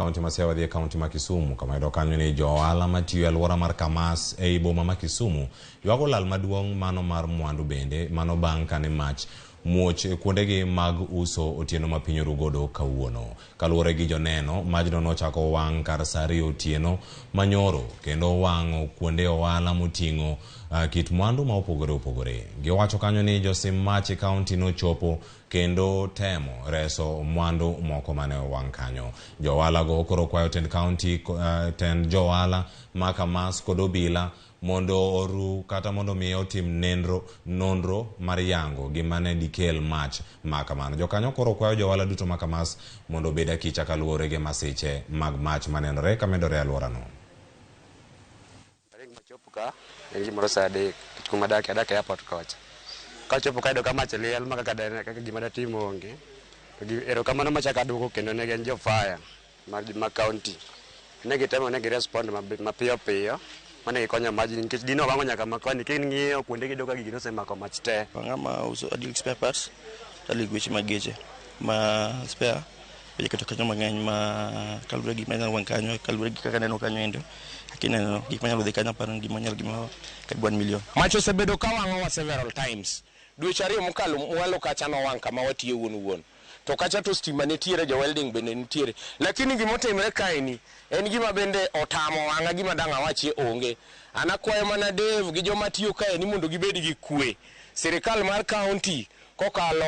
kaunti ma Siaya wadhi e kaunti ma Kisumu kama yudo kanyo ni jo ohala matiyo e alwora mar Kamas ei boma ma Kisumu ywago lal maduong' mano mar mwandu bende mano bang' kane mach muoch e kuondegi mag uso otieno ma piny oru godo kawuono. Kaluwore gi joneno, majno nochako wang' kar saa 2 otieno manyoro kendo wang'o kuonde ohala moting'o kit mwandu ma opogore opogore. Giwacho kanyo ni josim mach e kaunti nochopo kendo temo reso mwandu moko mane owang' kanyo. Jo ohala go koro kwayo tend kaunti, tend jo ohala ma Kamas kod obila mondo oru kata mondo mi otim nenro nonro mar yango gima ne dikel mach ma kamano. Jokanyo koro kwayo jo ohala duto ma Kamas mondo obed akicha kaluwore gi masiche mag mach manenore kamedore e alworano. Tarik machopo ka en gimoro saa 3 nikech kuma adakie, adak e airport kocha. Kachopo ka ayudo ka mach liel ma kaka kaka gima datim onge. To erokamano machako aduoko kendo ne gin jo fire mar county. Ne gitemo ne gi respond mapiyo piyo mane gikonyo majni nikech gino wang'o nyaka makoni king'iyo kuonde giyudo ka gigi nosemako mach te. Ng'ama uso adil spare parts, adil weche mag geche ma spare weche keto kanyo mang'eny ma kaluwore gi gik manyalo wang' kanyo, kaluwore gi kaka aneno kanyo endo kineno gik manyalo dhi kanyo aparo ni gima nyalo gima 1 million. Mach osebedo ka wang'owa several times. Dweche 2 mokalo mwalo kacha nowang' kama watiye wuon wuon. To kacha to stima nitiere, jo welding bende nitiere. Lakini gimotimre kaeni en gima bende otamo wang'a, gima dang' awachie onge. An akwayo mana Dave gi joma tiyo kaeni mondo gibed gi kwe. Sirikal mar county kokalo